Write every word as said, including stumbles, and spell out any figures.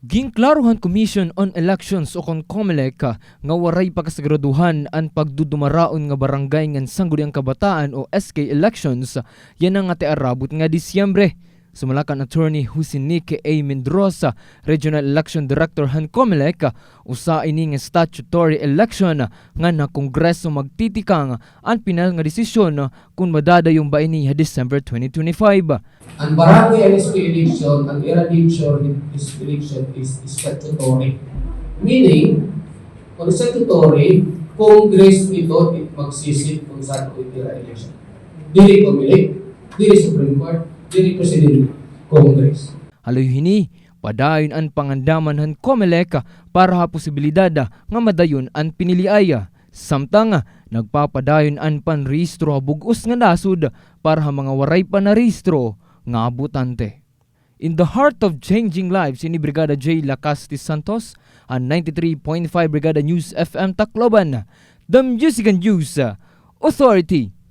Ginklaro han Commission on Elections o kon COMELEC nga waray pa kasiguraduhan an pagdudumaraon nga barangay ngan sangguniang kabataan o S K elections yana nga tiarabot nga Disyembre. Sumala kan Attorney Jose Nick A. Mendroza, Regional Election Director han COMELEC, usa ini nga statutory election ngan ha Kongreso magtitikang an pinal nga desisyon kon madadayon ba ini ha December twenty twenty-five. An barangay and S K election, an ira nature hin election is statutory. Meaning, kon statutory, Congress ito it magsisit kon san-o it ira election. Diri COMELEC, diri Supreme Court, diri Presidente, Congress. Haloy hini, padayon an pangandaman han COMELEC para ha posibilidad nga madayon an piniliay. Samtang nagpapadayon an panrehistro ha bug-os nga nasod para ha mga waray pa narehistro nga botante. In the heart of changing lives, ini Brigada J Lacaste Santos, an ninety-three point five Brigada News F M Tacloban, the Music and News Authority.